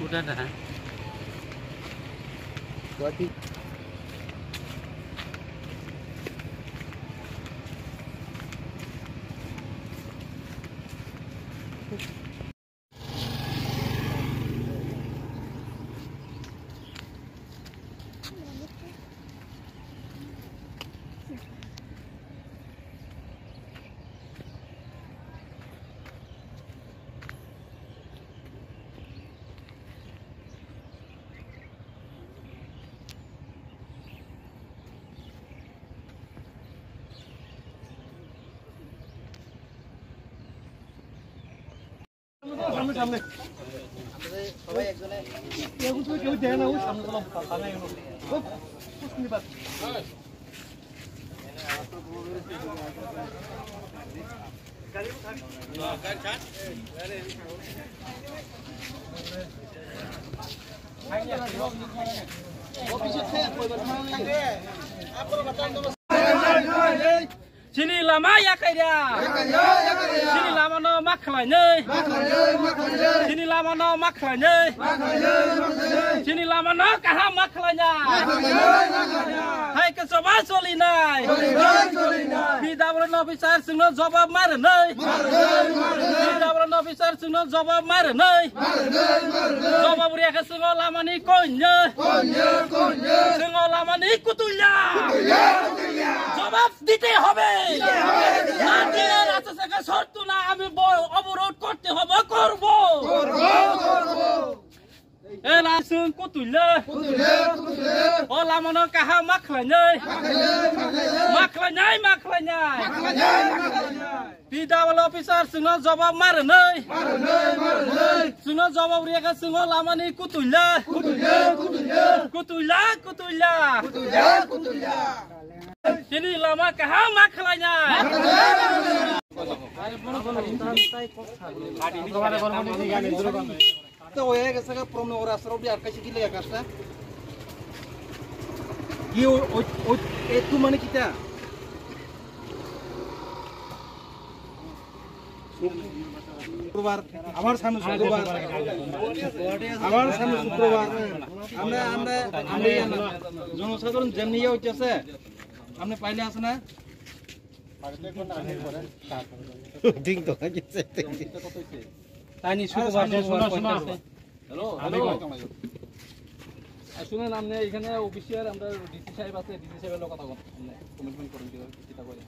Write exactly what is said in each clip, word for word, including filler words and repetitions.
Udah dah. সামনে, সামনে। কেউ তো কেউ দেয় না, ওই সামনে গেলাম, সামনে গেলাম। ও, ও, শুনি পাচ্ছি। Chini lama ya kairia. Chini lama no ma khlai nei. Chini lama no ma khlai nei. Chini lama no kaham ma khlai na. Hai ke soba soli nai. P W D officer sungno jawab mar nei. P W D officer sungno jawab mar nei. Jawab riya ke sungo lama ni konya. Sungo lama ni kutuya. Jawab দিতে হবে। না দিলে রাস্তা থেকে সরতো না, আমি ব-, অবরোধ করতে হবে, করব। এ লাসুং কুতুইলে। O lamano kaham ma khlainai. Ma khlainai, ma khlainai. P W D officer sungno jawab ma rwnai. Sungno jawab riyakha sungo lamani kutuila. Kutuila, kutuila. Chini lama kaham ma khlaina. To oye gese ga promo ora soro bi akai sikile ya kasta. Ki o, o, o, e tu mane kita? শুক্রবার, আবার সামনে শুক্রবার, আবার সামনে শুক্রবার। আমরা, আমরা, আমরা এই জনসাধারণ যেমনি ইয়ে হইতেছে, আপনি পাইলে আছে না? ঠিক তো হয়ে গেছে। তাই নি শুক্রবার, শুক্রবার, শুক্রবার। Hello, hello. আর শুনেন, আপনি এখানে অফিসিয়াল আমরা ডিসি সাহেব আছে, ডিসি সাহেবের লোক কথা বল, আপনি কমিটমেন্ট করেন কিভাবে, কিতা করে?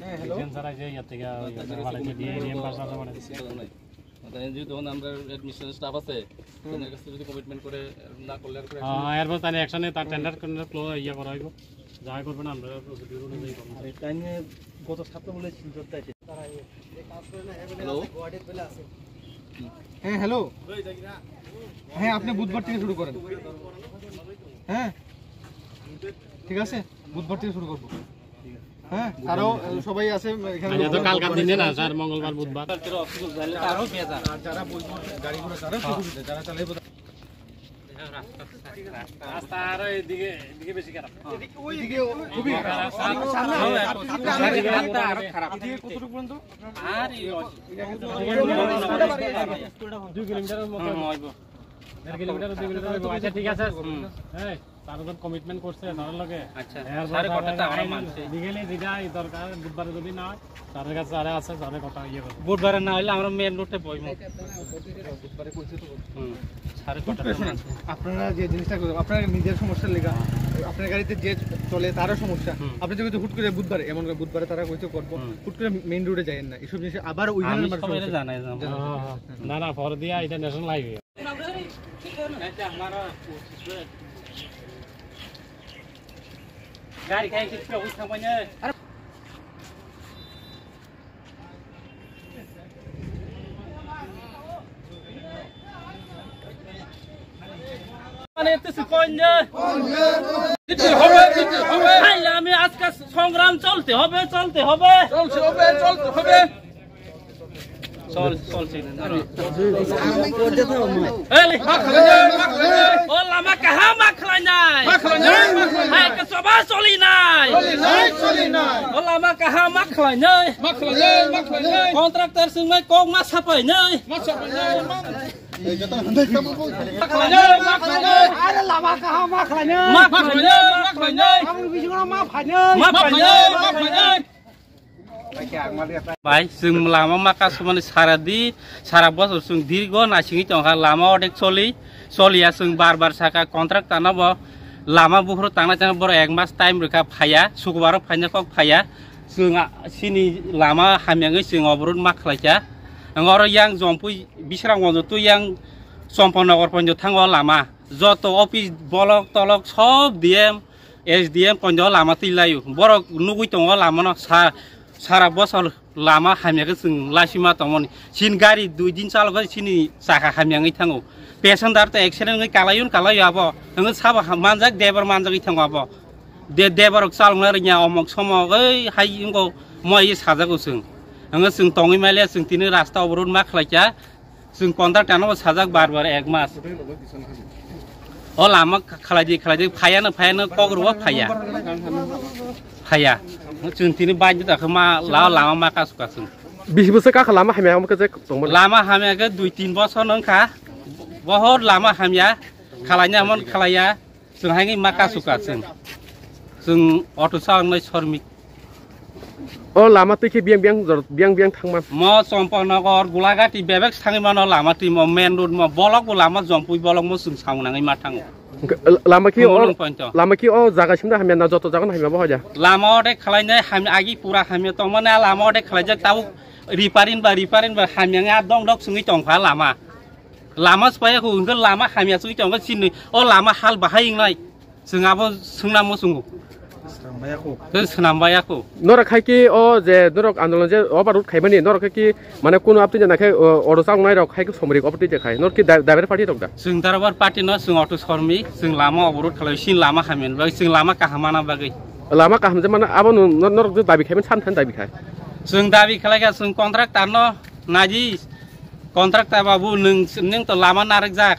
হ্যাঁ, হ্যালো। এজেন্ট ছাড়া যে ইয়ার থেকে, ওই, আচ্ছা, মানে, আচ্ছা, যে ডিএম পাস আছে, মানে। তাই যদি তখন আমরা অ্যাডমিনিস্ট্রেশন স্টাফ আছে, তাদের কাছ থেকে যদি কমিটমেন্ট করে না করলে আর করে হ্যাঁ, এরপর তাহলে অ্যাকশনে তার টেন্ডার, টেন্ডার ক্লো-, ইয়ে করা হইব। যা করবেন আমরা প্রসিডিউর অনুযায়ী করব। আরে, তাই নিয়ে গত সপ্তাহ বলে শিলচর তাই হ্যালো। হ্যাঁ, হ্যালো। হ্যাঁ, আপনি বুধবার থেকে শুরু করেন। হ্যাঁ, ঠিক আছে, বুধবার থেকে শুরু করবো। হ্যাঁ, তারাও, আহ, সবাই আছে এখানে। আচ্ছা, তো কালকার দিনে না, স্যার, মঙ্গলবার, বুধবার। আর যারা বই পড়তে গাড়ি ঘোড়া, তারা সুবিধা, যারা চালাইবো। রাস্তা আরো এদিকে, এদিকে বেশি খারাপ। এদিকে খুবই খারাপ। সামনে, সামনে, সামনে, সামনে, সামনে, আরো খারাপ। এদিকে কতটুকু পর্যন্ত? আর এই দুই কিলোমিটারের মতো। হুম, হইব। দেড় কিলোমিটার, দুই কিলোমিটার হইব। আচ্ছা, ঠিক আছে। হুম। এই, তারা তো কমিটমেন্ট করছে, তার লগে। আচ্ছা, এরপর সাড়ে কটাতে আমরা মানছি। বিকেলে যেটা দরকার, বুধবারে যদি না হয়, তাদের কাছে যারা আছে, তাদের কথা ইয়ে করবো। বুধবারে না হইলে আমরা মেইন রোডে বইবো। হুম, সাড়ে কটাতে মানছি। আপনারা যে জিনিসটা করবেন, আপনার নিজের সমস্যার লেগা, আপনার গাড়িতে যে চলে, তারও সমস্যা। হুম। আপনি যদি হুট করে বুধবারে, এমন করে বুধবারে তারা কইতে করবো, হুম। হুট করে মেইন রোডে যাইয়েন না, এসব জিনিস আবার ওইখানে আমি মার সবাইরে সমস্যা। জানাই যাবো। হ্যাঁ, হ্যাঁ, হ্যাঁ। না, না, ফর দিয়া এটা ন্যাশনাল হাইওয়ে। গাড়ি খাই কিছু উঠা মানে। মানে এতে সে কইন যে। দিতে হবে, দিতে হবে। ভাই, আমি আজকে সংগ্রাম চলতে হবে, চলতে হবে। চলতে হবে, চলতে হবে। চল, চলছে। এই, মাখ লাগে, মাখ লাগে। ও লামা কাহা মাখ লাগে নাই? মাখ লাগে, মাখ লাগে। হ্যাঁ, কে সবা চলি নাই। চলি নাই, চলি নাই। ও লামা কাহা মাখ লাগে নাই? মাখ লাগে, মাখ লাগে। Contractor sung mai kok ma sapai nai. Ma sapai nai. Are lama kaham ma khlainai. Ma khlainai, ma khlainai. Aboni bisingo ma phainai. Ma phainai, ma phainai. Bai, chwng lama ma kasumani sara di, sara bosor chwng dirgo naisingwi tongkha, lama odek choli, choliya chwng bar bar saka contractor no bo lama buphuru tangna chang borok ek mas time rwkha phaiya, sukubaro phaina kok phaiya, chwng a-, chini lama hamyangwi chwng oborot ma khlaikha. Ang oro yang Jompui Bisramgonjo twi yang Chompanagar ponjo thango lama. Joto office bolok tolok sob D M, S D M ponjo lama twi laio. Borok nugui tongo lama no sa-, sara bosor lama hamya khe chwng laisima tongmani. Chin gari dui din chalo khe chini chakha hamya wngwi thango. Passenger to accident wngwi kalaio kalaio abo. Wngwi sabo ha-, manjak debar manjagwi thango abo. De-, debar rok chalokna rwngya omok somok oi hai wngko moi sajago chwng. Wngwi chwng tongwi maliya chwng tini rasta oborot ma khlaikha. Chwng contractor no sajak bar bar ek mas. O lama khalai di, khalai di, phaya no, phaya no, kok rw phaya. Phaya. Chwng tini bai di ta ma la lama ma kasu kasu. Bisi bwswk kha lama hamya hamya khe tongmani. Lama hamya khe dui tin bosor no wngkha. Bohor lama hamya. Khalai na mon khalaiya. Chwng haini ma kasu ka chwng. Chwng auto sa wngnai Shormik. O lama twi khe biyang biyang jor-, biyang biyang thangma. Mo Chompanagar, Gulagati bebek thangwi mano lama twi mo main road mo bolok bo lama Jompui bolok mo chwng samung nangwi ma thango. Hwnkhe, lama khe o, Khumulwng point o. Lama khe o jaga simna hamya na joto jaga no hamya bo hoja. Lama ode khwlainai hamya agi pura hamya tongmani a lama ode khwlaijak tabuk repairing ba repairing ba hamya wngwi a dong dok chwngwi tongkha lama. Lama swpaiya kho, hwnkhe lama hamya chwi tongo chini. O lama hal bahai wngnai. Chwng abo swngna muchungo. Swnambai ya kho. Tei swnambai ya kho. Norok hai ki o je norok andolon je overload khaimani, norok hai ki mane kunu aptwi jana khe, o, oro chang nai rok hai ki somri aptwi je khai. Norok ki da-, daber party rok da? Chwng daber party no, chwng auto sormi, chwng lama overload khalai, sin lama hamya bagwi, chwng lama kaham mana bagwi. Lama kaham je mana abo no, no, norok je dabi khaiman san san dabi khai. Chwng dabi khalai kha, chwng contractor no naidi. Contractor babu, nwng, nwng to lama narwkjak.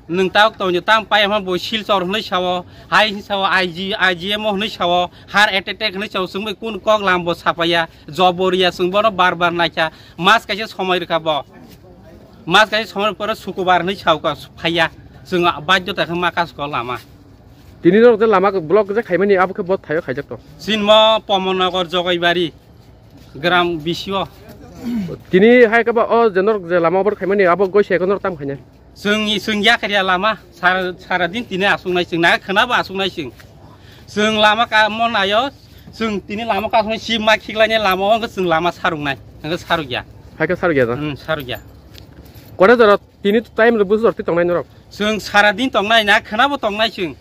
Nwng ta tongjo tang pai hwnba bo Silchar hwnwi sao, hai hwnwi sao, I G, I G M O hwnwi sao, heart attack hwnwi sao, chwng bai kun kok lam bo sapaiya, job bo riya, chwng bono bar bar naikha, mas kaisa somoi rwkha bo. Mas kaisa somoi pore sukubar hwnwi sao ka phaiya, chwng baidhota khe ma kasu ko lama. Tini norok je lama block je khaimani abo khe bo thaio khaijak to. Sinmo Pomon Nagar Jogaibari, gram bisio. Tini hai khe ba o je norok je lama obor khaimani abo goi se norok tam khainai. Chwng, chwng yakharya lama, sar-, sara din tini aswknai chwng, na khwnabo aswknai chwng. Chwng lama ka mon ayo, chwng tini lama ka aswknai si ma khiklainai lama o hwnkhe chwng lama sarwngnai, hwnkhe sarwkya. Hai khe sarwkya da? Hmm, sarwkya. Kore jora tini time rw busu jorti tongnai norok? Chwng sara din tongnai, na khwnabo tongnai chwng.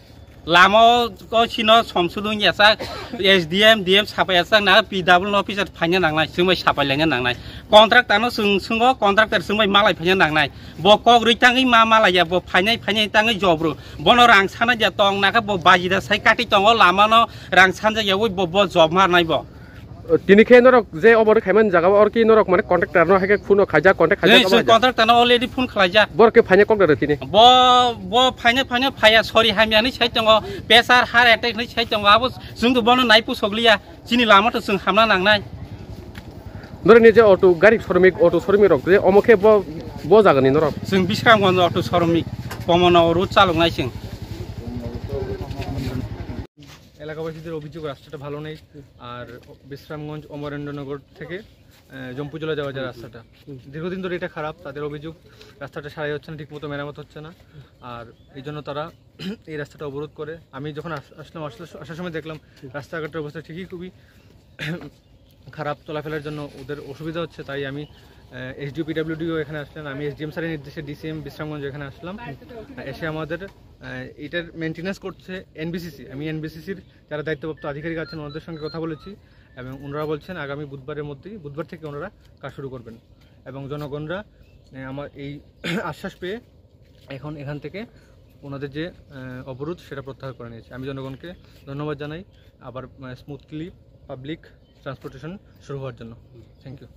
Lama o, o sino somsudung yachak, S D M, D M sapai yachak, na P W officer phaina nangnai, chwng bai sapai laina nangnai. Contractor no chwng swngo, contractor chwng bai malai phaina nangnai. Bo kok rwi tangwi ma malai ya, bo phainai, phainai tangwi job rw. Bono rang sana ya tong, na khe bo baji da sai kati tongo, lama no rang sanja ya, ui bo, bo job mar nai bo. Tini khe norok je obo khaimani jaga o, oro ki norok mane contractor no hai khe phone o khaijak, contact khaijak. Ei, obo chwng khaijak. Contractor no already phone khlaijak. Borok khe phaina kok da tini. Bo, bo phaina, phaina phaiya, sorry hamya hinwi sai tongo, pressure, heart attack hinwi sai tongo, abo chwng to bono nai pusok liya, chini lama to chwng hamna nangnai. Norok ni je auto gari sormik, auto sormik rok je omo khe bo, bo jaga ni norok. Chwng Bisramganj auto sormik, Pomon Nagar road chalok nai chwng. এলাকাবাসীদের অভিযোগ রাস্তাটা ভালো নেই, আর বিশ্রামগঞ্জ অমরেন্দ্রনগর থেকে, আহ, জম্পুজলা যাওয়া যায় রাস্তাটা। দীর্ঘদিন ধরে এটা খারাপ, তাদের অভিযোগ রাস্তাটা সারাই হচ্ছে না, ঠিকমতো মেরামত হচ্ছে না। আর এই জন্য তারা এই রাস্তাটা অবরোধ করে। আমি যখন আস-, আসলাম, আসলে আসার সময় দেখলাম রাস্তাঘাটের অবস্থা ঠিকই খুবই খারাপ, চলাফেরার জন্য ওদের অসুবিধা হচ্ছে। তাই আমি, আহ, এসডিও পিডাব্লিউডিও এখানে আসলেন, আমি এসডিএম স্যারের নির্দেশে ডিসিএম বিশ্রামগঞ্জ এখানে আসলাম। আহ, এসে আমাদের, আহ, এটার মেনটেন্যান্স করছে এনবিসিসি। আমি এনবিসিসির যারা দায়িত্বপ্রাপ্ত আধিকারিক আছেন ওনাদের সঙ্গে কথা বলেছি এবং ওনারা বলছেন আগামী বুধবারের মধ্যেই, বুধবার থেকে ওনারা কাজ শুরু করবেন। এবং জনগণরা, আহ, আমার এই আশ্বাস পেয়ে এখন এখান থেকে ওনাদের যে আহ, অবরোধ, সেটা প্রত্যাহার করে নিয়েছে। আমি জনগণকে ধন্যবাদ জানাই আবার স্মুথলি পাবলিক ট্রান্সপোর্টেশন শুরু হওয়ার জন্য। Thank you.